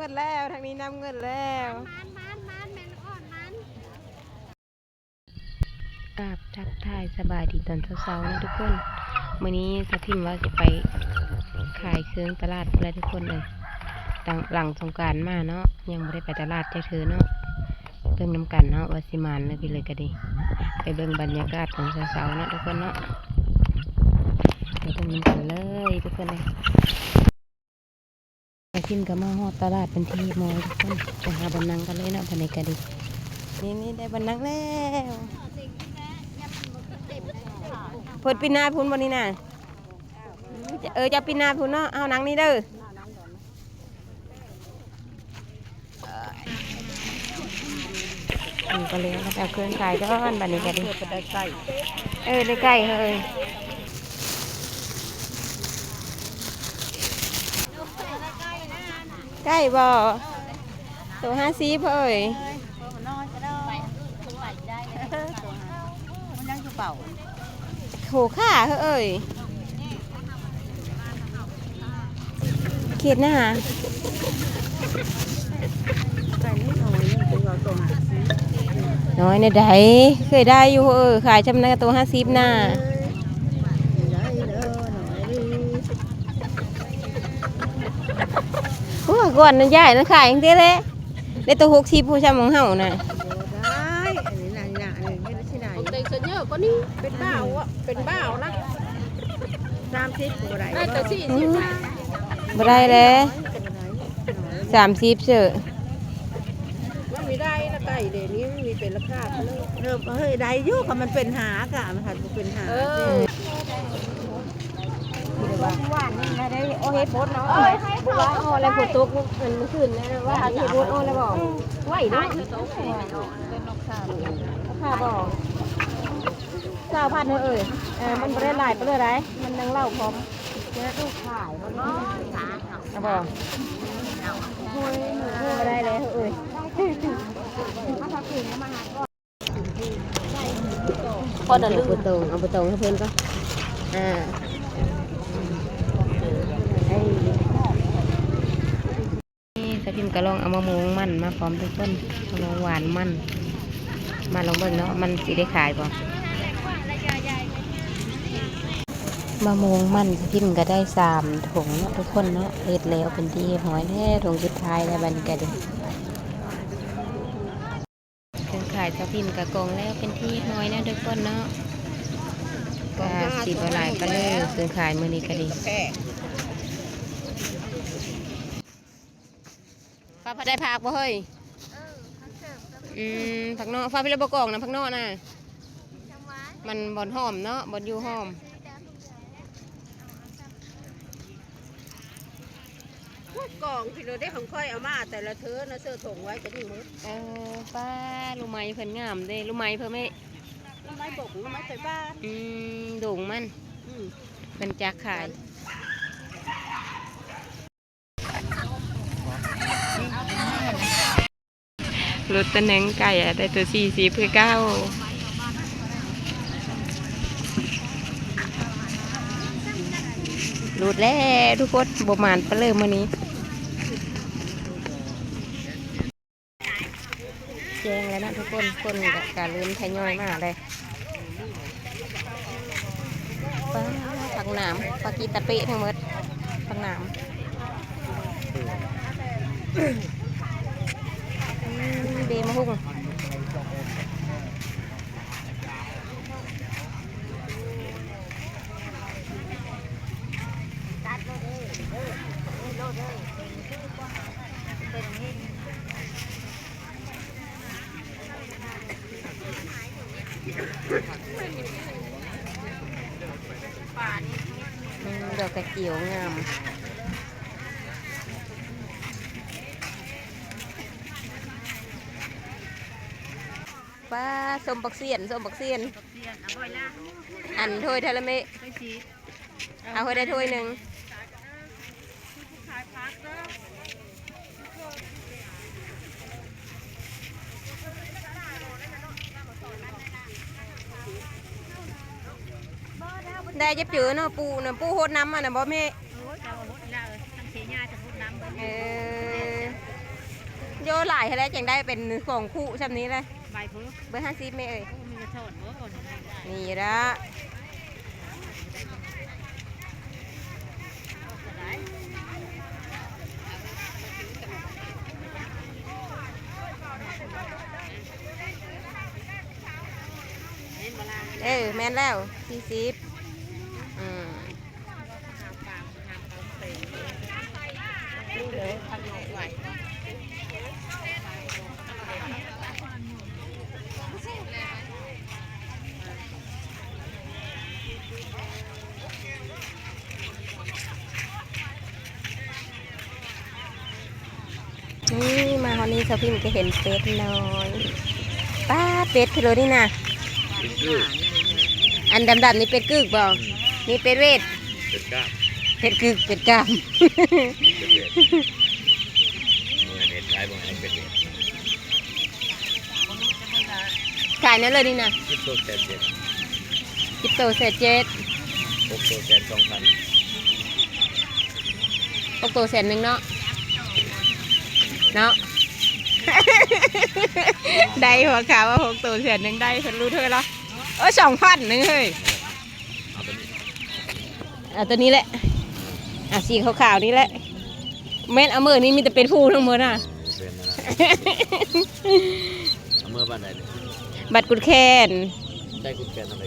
ໝົດແລ້ວ ທາງນີ້ນຳເງິນແລ້ວ. ມັນ ມັນ ມັນ ແມ່ນອ່ອນມັນ. ກາບທັກທາຍສະບາຍດີຕອນເຊົ້າໆເນາະທຸກຄົນ. ມື້ນີ້ສາວພິມວ່າຊິໄປຂາຍເຄື່ອງຕະຫຼາດພຸ້ນແຫຼະທຸກຄົນເອີຍ. ຕັ້ງຫຼັງສົງການມາເນາະ ຍັງບໍ່ໄດ້ໄປຕະຫຼາດຈັກເທື່ອເນາະ. ເບິ່ງນຳກັນເນາະວ່າຊິໝານຫຼືຜິດເລີຍກະດີ. ໄປເບິ່ງບັນຍາກາດຕອນເຊົ້າໆເນາະທຸກຄົນເນາະ. ໄປເບິ່ງນຳກັນເລີຍທຸກຄົນເອີຍ. ສາວພິມກໍມາຮອດຕະຫຼາດເປັນທີ່ຮຽບຮ້ອຍທຸກຄົນ. ໄປຫາບ່ອນນັ່ງກັນເລີຍເນາະ ບັດນີ້ກະດີ. ນີ້ໆ ໄດ້ບ່ອນນັ່ງແລ້ວ. ເພິ່ນປີນໜ້າພຸ້ນບໍ່ນີ້ນະ? ເອີ ເຈົ້າປີນໜ້າພຸ້ນເນາະ ເຮົານັ່ງນີ້ເດີ. ນີ້ກໍເລີຍ ເອົາເຄື່ອງຂາຍກ່ອນ ບັດນີ້ກໍດີ. ໄດ້ໄກ່ ເອີ ໄດ້ໄກ່ເຮີ້ຍ. ໄກ່ບໍ່? ໂຕຫ້າສິບເຮີ້ຍ. ໂຕຫ້າສິບ ມັນຍັງຢູ່ເປົ່າ. ໂຫ ຂ້າເຮີ້ຍ ເຂດນະຫາ. ໄກ່ນ້ອຍໆ ເປັນວ່າໂຕຫ້າສິບ ນ້ອຍແນວໃດ ເຄີຍໄດ້ຢູ່ເຮີ້ຍ ຂາຍຊ່ຳນັ້ນກໍໂຕຫ້າສິບນະ. ໂອ້ຍ ກ່ອນນັ້ນຍາຍນັ້ນຂາຍຈັ່ງຊີ້ແຫຼະ. ໄດ້ແຕ່ຫົກສິບຜູ້ຊຳຂອງເຮົານະ. ບໍ່ໄດ້ ອັນນີ້ນະ ອັນນີ້ນະ ອັນນີ້ເຮັດຊິໄດ້ ຂອງແຕ່ງເສື້ອເຢີກວ່ານີ້ ເປັນບ່າວອະ ເປັນບ່າວນະ. ສາມສິບກໍບໍ່ໄດ້ ໄດ້ແຕ່ສີ່ສິບນະ. ບໍ່ໄດ້ແຫຼະ ສາມສິບເສີ. ມັນມີໄດ້ລະໄກ່ເດ ນີ້ມັນມີເປັນລາຄາເລີຍ. ເອີ ເຮີ້ຍ ໄດ້ຢູ່ ຄັນມັນເປັນຫາກະ ມັນຫາບໍ່ເປັນຫາ. ເອີ ເອີ. ຫວານນີ້ນະ ໄດ້ເອົາເຫັດບົດເນາະ. ເອີ ເພາະວ່າເອົາແລ້ວຝົນຕົກ ອັນມື້ຄືນນະ ວ່າເຫັດບົດເອົາແລ້ວບໍ່? ໄຫວເນາະ. ລາຄາບໍ່? ຊາວພັນເຮີ້ຍ. ເອີ ມັນບໍ່ໄດ້ຫຼາຍປານໃດ ມັນຍັງເລົ່າພ້ອມ. ແລ້ວຂາຍບໍ່? ເອົາບໍ່? ໂອ້ຍ ບໍ່ໄດ້ແລ້ວເຮີ້ຍ. ພໍດະ ເອົາ ລືມ ບໍ່ຕ້ອງ ເອົາບໍ່ຕ້ອງໃຫ້ເພິ່ນກ່ອນ. ອ່າ ນີ້ສາວພິມກໍລອງເອົາມະມ່ວງມັນມາພ້ອມທຸກຄົນ ມະມ່ວງຫວານມັນ ມາລອງເບິ່ງເນາະ ມັນຊິໄດ້ຂາຍບໍ່. ມະມ່ວງມັນສາວພິມກໍໄດ້ສາມຖົງເນາະທຸກຄົນເນາະ ເຮັດແລ້ວເປັນທີ່ຮຽບຮ້ອຍແລ້ວ ຖົງສຸດທ້າຍແລ້ວ ບັດນີ້ກໍໄດ້. ເຄື່ອງຂາຍສາວພິມກະກອງແລ້ວເປັນທີ່ຮຽບຮ້ອຍແລ້ວທຸກຄົນເນາະ. ກະຊິບໍ່ຫຼາຍປານໃດ ເຄື່ອງຂາຍມື້ນີ້ກະດີ. ຟ້າ ໄດ້ຜັກບໍ່ເຮີ້ຍ? ເອີ ຜັກເສີມ. ອືມ ຜັກເນາະ ຟ້າ ພີ່ລະບໍ່ກອງນະ ຜັກເນາະນະ. ມັນບ່ອນຫອມເນາະ ບ່ອນຢູ່ຫອມ. ໂອ້ຍ ກອງພີ່ໂລດເດ້ ຂອງຂ້ອຍເອົາມາແຕ່ລະເທື່ອນະ ເສີຖົງໄວ້ກໍນີ້ໝົດ. ເອີ ປ້າ ລູກໄມ້ເພິ່ນງາມເດ້ ລູກໄມ້ເພິ່ນແມ່. ລູກໄມ້ບົກ ລູກໄມ້ໄຟຟ້າ. ອືມ ດົງມັນ. ອືມ ເພິ່ນຈັກຂາຍ. ຫຼຸດຕະແໜ່ງໄກ່ ໄດ້ໂຕສີ່ສິບຄືເກົ່າ. ຫຼຸດແລ້ວທຸກຄົນ ບໍ່ໝານປານໃດມື້ນີ້. ແຈ້ງແລ້ວເນາະທຸກຄົນ ຄົນກະ ກະເລີ່ມທະຍອຍມາແລ້ວ. ປາ ຜັກໜາມ ຜັກກີດຕະເປະທັງໝົດ ຜັກໜາມ. ອືມ ເບມະຮຸ່ງ. ອືມ ດອກກະຈິ້ວງາມ. ປ້າ ສົ້ມບັກຊຽນ ສົ້ມບັກຊຽນ. ອັນຖ້ວຍເທົ່າໃດແມ່? ເອົາໃຫ້ໄດ້ຖ້ວຍໜຶ່ງ. ໄດ້ຈັກເຈີເນາະ ປູນະ ປູຫົດນ້ຳຫັ້ນນະບໍ່ແມ່? ໂອ້ຍ ເຈົ້າຫົດອີ່ຫຼ້າເອີຍ ທັງເສຍຫຍ້າຈະຫົດນ້ຳເບິ່ງ. ເອີ. ໂຍ ຫຼາຍເທົ່າໃດຈັ່ງໄດ້ເປັນຂອງຄຸຊ່ຳນີ້ເລີຍ? ໃບເພິ່ນ ເບີຫ້າສິບແມ່ເອີຍ. ໂອ້ ມີກະສອບບໍ່? ນີ້ລະ ເອີ ແມ່ນແລ້ວ ສີ່ສິບ. ອືມ. ນີ້ ມາຮອດນີ້ ສາວພິມກໍເຫັນເປັດນ້ອຍ. ປ້າ ເປັດຄືໂລນີ້ນະ. ເປັດກຶກ. ອັນດຳໆນີ້ເປັດກຶກບໍ່? ອືມ. ນີ້ເປັດເວດ. ເປັດກ້າມ. ເປັດກຶກ ເປັດກ້າມ. ເປັດເວດ. ເມື່ອເປັດຂາຍບໍ່ໃຫ້ເປັດເວດ. ຂາຍແນວເລີຍນີ້ນະ. ສິບໂຕແສນເຈັດ. ສິບໂຕແສນເຈັດ. ຫົກໂຕແສນສອງພັນ. ຫົກໂຕແສນໜຶ່ງເນາະ ເນາະ. ໄດ້ຫົວຂາວວ່າຫົກໂຕແສນໜຶ່ງໄດ້ ເພິ່ນຮູ້ເທື່ອລະ. ເອີ ສອງພັນໜຶ່ງເຮີ້ຍ. ເອົາໂຕນີ້ ເອົາໂຕນີ້ແຫຼະ. ອ່າ ສີຂາວໆນີ້ແຫຼະ. ແມ່ນ ເອົາເມີນີ້ມີແຕ່ເປັດຜູ້ທັງໝົດນະ. ເປັນນະ. ເອົາເມືອບ້ານໃດນີ້? ບ້ານກຸດແຄນ. ໄດ້ກຸດແຄນທາງໃດ?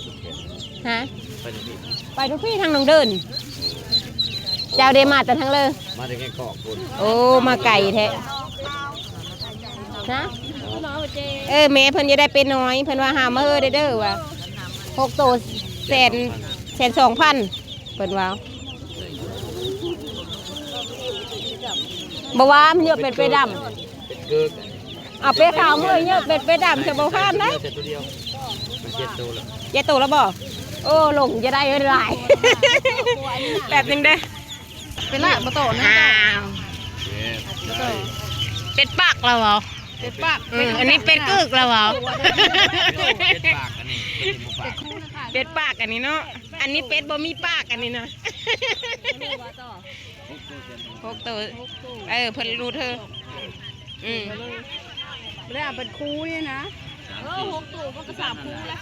ຮະ? ໄປທາງພີ້ ໄປທາງພີ້ ທາງໜອງເດີນ. ເຈົ້າໄດ້ມາແຕ່ທາງເລີ? ມາແຕ່ແກ້ງກອກພຸ້ນ. ໂອ້ ມາໄກແທ້. ຮະ? ເອີ ແມ່ເພິ່ນຢາກໄດ້ເປັດນ້ອຍ ເພິ່ນວ່າຫາມາເຮີ້ເດີວ່າ ຫົກໂຕແສນ ແສນສອງພັນ ເພິ່ນວ່າ. ບໍ່ວ່າມັນເຍອະເປັດ ເປັດດຳ. ເປັດເກີກ. ເອົາເປັດຂາວເມືອເຍອະ ເປັດ ເປັດດຳຈະບໍ່ຜ່ານໄດ໋. ເຈັດໂຕແລ້ວ. ເຈັດໂຕແລ້ວບໍ່? ໂອ້ ຫຼົງຈະໄດ້ຫຼາຍ. ແປັບໜຶ່ງເດີ. ເປັດລະບໍ່ໂຕນະ. ອ້າວ ເປັດປາກລະເວົ້າ. ເປັດປາກ. ເອີ ອັນນີ້ເປັດກຶກລະເວົ້າ. ເປັດປາກ ອັນນີ້ເປັດບໍ່ປາກ. ເປັດປາກອັນນີ້ເນາະ. ອັນນີ້ເປັດບໍ່ມີປາກ ອັນນີ້ນະ. ຫົກໂຕ. ເອີ ເພິ່ນຮູ້ເທີ. ອືມ. ແລ້ວເປັນຄູ່ນີ້ນະ. ເອີ ຫົກໂຕມັນກໍສາມຄູ່ແລ້ວ.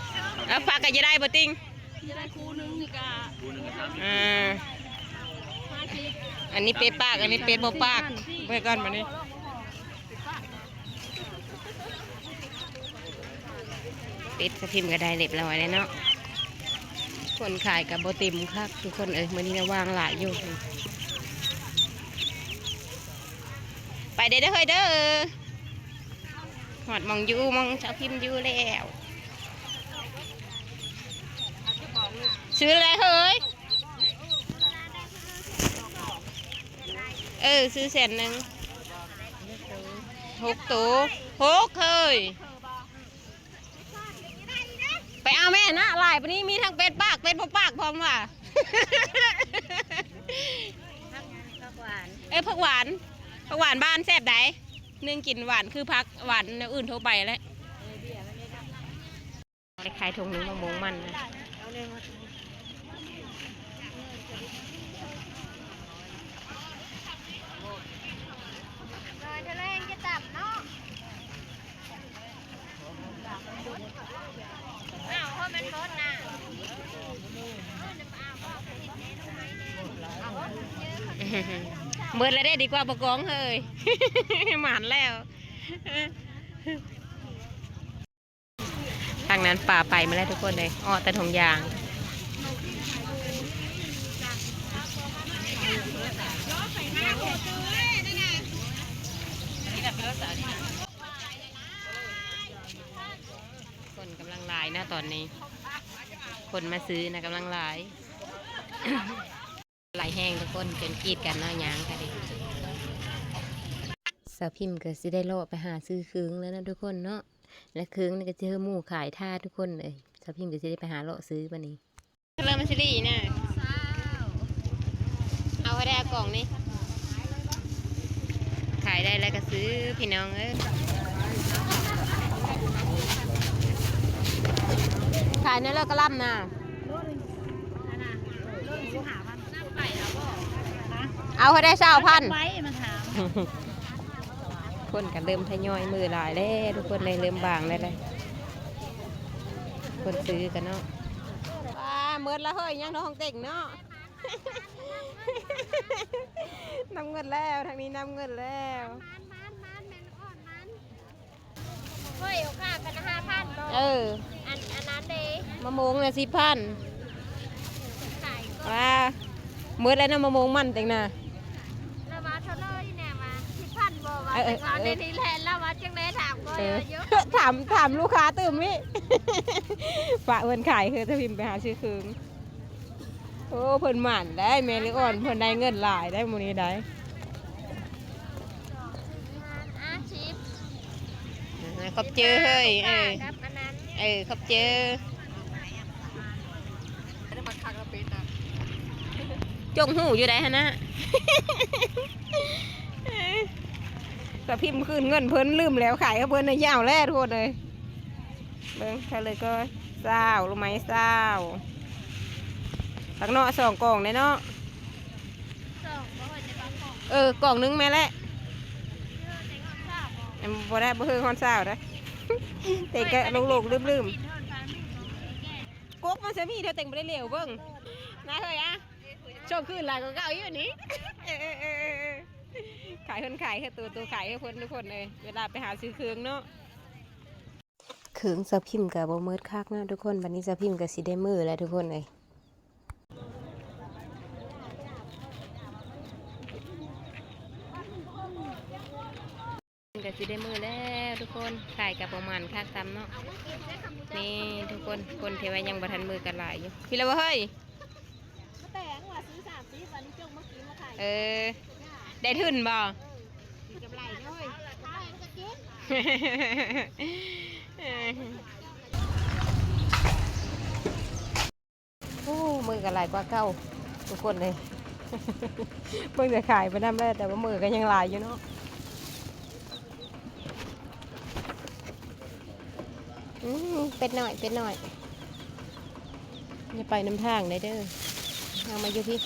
ເອີ ຟັກກໍຈະໄດ້ບໍ່ຕິງ? ຈະໄດ້ຄູ່ໜຶ່ງນີ້ກະ ອ່າ ອັນນີ້ເປັດປາກ ອັນນີ້ເປັດບໍ່ປາກ. ເບິ່ງກ່ອນບາດນີ້ ເປັດສະພິມກໍໄດ້ລຽບຮ້ອຍແລ້ວເນາະ. ຄົນຂາຍກໍບໍ່ເຕັມຄັກທຸກຄົນເອີຍ. ມື້ນີ້ລະຫວ່າງຫຼາຍຢູ່. ໄປເດີເຮີ້ຍເດີ. ຮອດໝ່ອງຢູ່ ໝ່ອງສາວພິມຢູ່ແລ້ວ. ຊື້ແລ້ວເຮີ້ຍ. ເອີ ຊື້ແສນໜຶ່ງ. ຫົກໂຕ. ຫົກເຮີ້ຍ. ໄປເອົາແມ່ນະ ຫຼາຍປານນີ້ ມີທັງເປັດປາກ ເປັດບໍ່ປາກພ້ອມວ່າ. ເອີ ຜັກຫວານ ຜັກຫວານບ້ານແຊບໃດ. ໜຶ່ງກິນຫວານຄືຜັກຫວານແນວອື່ນທົ່ວໄປແຫຼະ. ໄດ້ຂາຍຖົງໜຶ່ງ ໝາກໂມງມັນນະ. ເບິດແລ້ວເດ້ ດີກວ່າບໍ່ກອງເຮີ້ຍ. ໝານແລ້ວ. ທາງນັ້ນປາໄປມາແລ້ວທຸກຄົນເອີຍ. ເອາະແຕ່ຖົງຢາງ. ຄົນກຳລັງຫຼາຍນະຕອນນີ້ ຄົນມາຊື້ນະກຳລັງຫຼາຍ. ຫຼາຍແຮງທຸກຄົນ ຈົນກຣີດກັນເນາະ ຍ່າງກະດີ. ສາວພິມກໍຊິໄດ້ເລາະໄປຫາຊື້ເຄື່ອງແລ້ວເນາະທຸກຄົນເນາະ. ແລະເຄື່ອງນີ້ກໍຊິໃຫ້ໝູ່ຂາຍຖ້າທຸກຄົນເອີຍ. ສາວພິມກໍຊິໄດ້ໄປຫາເລາະຊື້ບາດນີ້. ເລີ່ມມາຊິລີນະ. ເອົາໃຫ້ໄດ້ ເອົາກ່ອງນີ້. ຂາຍໄດ້ແລ້ວກໍຊື້ ພີ່ນ້ອງເອີຍ. ຂາຍແນວເລີກກະລຳນະ. ເອົາໃຫ້ໄດ້ຊາວພັນ. ໄປມາຖາມ. ຄົນກໍເລີ່ມທະຍອຍມື້ຫຼາຍແລ້ວ ທຸກຄົນເລີຍເລີ່ມບາງແລ້ວແຫຼະ ຄົນຊື້ກັນເນາະ. ວ້າ ໝົດລະເຮີ້ຍ ຍັງນ້ອງເຕັງເນາະ ນຳເງິນແລ້ວ ທາງນີ້ນຳເງິນແລ້ວ. ເຮີ້ຍ ໂອກາດເປັນຫ້າພັນບໍ່? ເອີ ອັນ ອັນນັ້ນເດ້ ມະມ່ວງນະ ສິບພັນ. ຂາຍກ່ອນ ວ່າ ໝົດແລ້ວເນາະ ມະມ່ວງມັນແຕງນາ. ລາວວ່າເທົ່າໃດແນ່ວ່າ ສິບພັນບໍ່ວ່າ? ເອີ ເອີ ແຕ່ວ່າ ເອີ ໃນນີ້ແຫຼະ ລາວວ່າຈັ່ງໃດຖາມກ່ອນ ເອີ ຢູ່ ຖາມ ຖາມລູກຄ້າຕື່ມນີ້ ປະເພິ່ນຂາຍ ຄືສາວພິມໄປຫາຊື້ເຄື່ອງ. ໂອ້ ເພິ່ນໝານໄດ໋ ແມ່ເລືອກອ່ອນເພິ່ນໄດ້ເງິນຫຼາຍໄດ໋ມື້ນີ້ໄດ໋. ອາ ສິບ ອາ ຂອບໃຈເຮີ້ຍ ເອີ ກັບອັນນັ້ນ ເອີ ຂອບໃຈ. ຈົ່ງຮູ້ຢູ່ໃດຫັ້ນນະ ສາວພິມຄືນເງິນເພິ່ນ ລືມແລ້ວ ຂາຍໃຫ້ເພິ່ນນະ ຍາວແລ້ວ ທຸກຄົນເອີຍ. ເບິ່ງເທົ່າເລີຍກໍຊາວ ລູກໄມ້ຊາວ ຜັກເນາະ ສອງກ່ອງເດ້ເນາະ. ສອງບໍ່ເຮີ້ຍ ແຕ່ວ່າກ່ອງ ເອີ ກ່ອງໜຶ່ງແມ່ນແຫຼະ ເອີ ແຕ່ຮອດຊາວບໍ່? ອັນ ບໍ່ໄດ້ ບໍ່ເຮີ້ຍຮອດຊາວເດ້ ແຕ່ກໍຫຼົງໆລືມໆ. ກົກມັນຊິມີ ເທື່ອແຕ່ງບໍ່ໄດ້ຫຼຽວເບິ່ງນະເຮີ້ຍອະ ຊ່ວງຄືນຫຼາຍກວ່າເກົ່າຢູ່ນີ້. ເອີ ເອີ ເອີ ເອີ ຂາຍເພິ່ນຂາຍ ເຮັດໂຕ ໂຕຂາຍໃຫ້ເພິ່ນ ທຸກຄົນເອີຍ ເວລາໄປຫາຊື້ເຄື່ອງເນາະ. ເຄື່ອງສາວພິມກໍບໍ່ໝົດຄັກເນາະທຸກຄົນ ບັດນີ້ສາວພິມກໍຊິໄດ້ມື້ແລ້ວທຸກຄົນເອີຍ. ກໍຊິໄດ້ມື້ແລ້ວທຸກຄົນ ຂາຍກໍບໍ່ໝານຄັກຊ້ຳເນາະ. ນີ້ທຸກຄົນ ຄົນທີ່ວ່າຍັງບໍ່ທັນມື້ກໍຫຼາຍຢູ່. ພີ່ລະບໍ່ເຮີ້ຍ? ມາແຕ່ງວ່າຊື້ສາມສິບ ອັນນີ້ຈົ່ງມາກິນມາຂາຍ. ເອີ ໄດ້ທຶນບໍ່? ເອີ ມີກຳໄລເດ້ຍ ຂາຍມັນກໍກິນ. ໂອ້ ມື້ກໍຫຼາຍກວ່າເກົ່າທຸກຄົນເອີຍ ເບິ່ງແຕ່ຂາຍໄປນຳແລ້ວ ແຕ່ວ່າມື້ກໍຍັງຫຼາຍຢູ່ເນາະ. ອືມ ເປັດນ້ອຍ ເປັດນ້ອຍ ຢ່າໄປນຳທາງໃດເດີ ເອົາມາຢູ່ພີ້.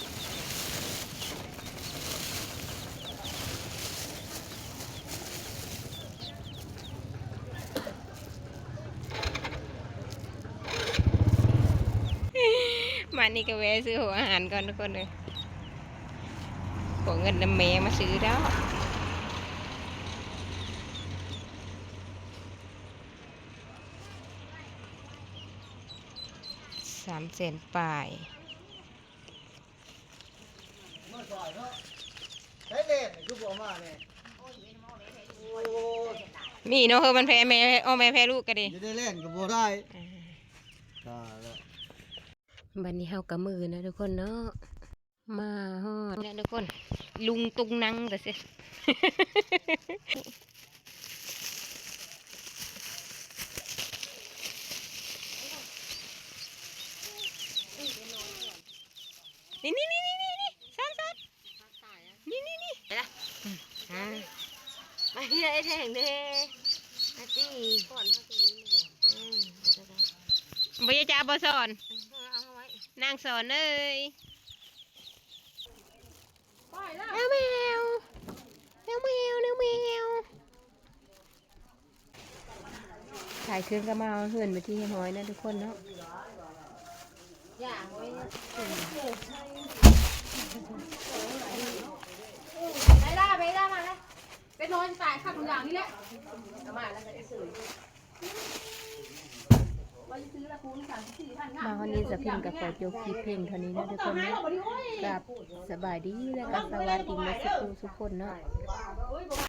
ມານີ້ກໍແວ່ຊື້ຫົວອາຫານກ່ອນທຸກຄົນເອີຍ ຂໍເງິນນຳແມ່ມາຊື້ດອກ. ສາມແສນປາຍ. ມາຊ່ອຍເນາະ ໃຊ້ແລ່ນຄືບໍ່ມາແດ່. ໂອ້ຍ ມີເນາະ ເຮີ້ຍ ມັນແພ້ແມ່ ເອົາແມ່ແພ້ລູກກໍດີ ຢູ່ໄດ້ແລ່ນກໍບໍ່ໄດ້. ອ່າ ຕາຍແລ້ວ. ບັດນີ້ເຮົາກໍມື້ນະທຸກຄົນເນາະ ມາຮອດແລ້ວທຸກຄົນ ລຸງຕຸງນັງກະຊິ ນີ້ໆໆໆ ຊ້ອນໆ ນີ້ໆໆ ໄປລະ ອືມ ອ່າ ມາເຮີຍແທ້ງເດ້ ອາຕິ ອືມ ບໍ່ຢາກຈະບໍ່ສອນ ເອີ ເອົາໄວ້ ນາງສອນເອີຍ. ແມວແມວ ແມວແມວ ແມວແມວ. ຂາຍເຄື່ອງກໍມາເຮືອນເປັນທີ່ຮຽບຮ້ອຍນະທຸກຄົນເນາະ. ໄປລະ ໄປລະ ມາລະ ໄປນອນຕາຍຄັກຢ່າງນີ້ແຫຼະ ມາລະ ມາຮອດນີ້ສາວພິມກໍຂໍຈົບຄລິບພຽງເທົ່ານີ້ນະທຸກຄົນເນາະ. ກາບສະບາຍດີ ແລະກໍສະຫວັດດີໝົດສູ່ຜູ້ສູ່ຄົນເນາະ.